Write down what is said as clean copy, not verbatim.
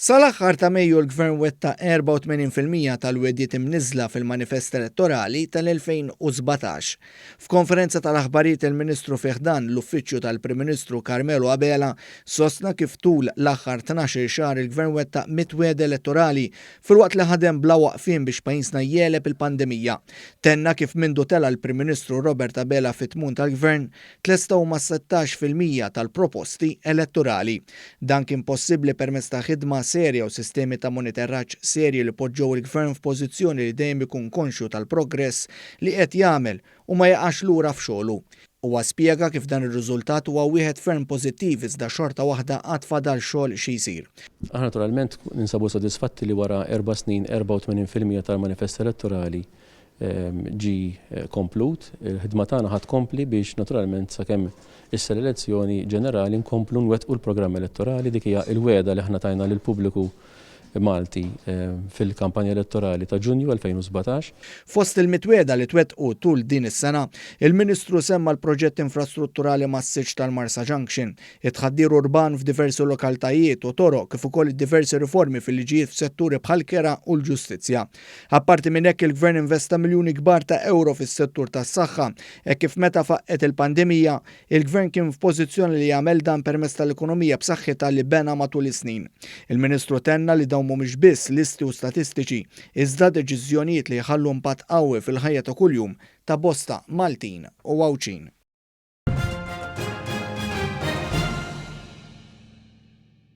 Sal-aħħar ta' Mejju l-Gvern wettaq 84% tal-wegħdiet imniżżla fil-manifest elettorali tal-2017. F'konferenza tal-aħbarijiet il-Ministru fi ħdan l-Uffiċċju tal-Prim Ministru Carmelo Abela sostna kif tul l-aħħar 12-il xahar il-Gvern wettaq mitt wegħda elettorali filwaqt li ħadem bla waqfien biex pajjiżna jegħleb il-pandemija. Tenna kif mindu tela' l-Prim Ministru Robert Abela fit-tmun tal-Gvern Tlestew mas-16% tal-proposti elettorali. Dan kien possibbli permezz ta' ħidma serja u sistemi ta' monitoraġġ serji li poġġew il-Gvern f'pożizzjoni li dejjem ikun konxju tal-progress li qed jagħmel u ma jaqax lura f'xogħlu. Huwa spjega kif dan ir-riżultat huwa wieħed ferm pożittiv iżda xorta waħda għad fadal xogħol xi jsir. Aħna naturalment ninsabu sodisfatti li wara erba' snin 84% tal-manifest elettorali ġie komplut. Il-ħidma tagħna ħa tkompli biex naturalment sakemm issa l-elezzjoni ġenerali nkomplu nwettqu l-programm elettorali. Dik hija l-wegħda li aħna tajna lill-pubbliku Malti fil-kampanja elettorali ta' Ġunju 2017. Fost il-mitwiegħda li twettqu tul din is-sena, il-Ministru semma l-proġett infrastrutturali massiċċ tal-Marsa Junction, it-tħaddir urban f'diversi lokaltajiet u toroq kif ukoll id-diversi riformi fil-liġijiet f'setturi bħall-kera u l-ġustizzja. Apparti minn hekk il-Gvern investa miljuni kbar ta' ewro fis-settur tas-saħħa hekk kif meta faqqgħet il-pandemija, il-Gvern kien f'pożizzjoni li jagħmel dan permezz tal-ekonomija b'saħħitha li bena matul is-snin. Il-Ministru tenna li dawn mhumiex biss listi u statistiċi, iżda deċiżjonijiet li jħallu impatt qawwi fil-ħajja ta' kuljum ta' bosta Maltin u Għawdxin.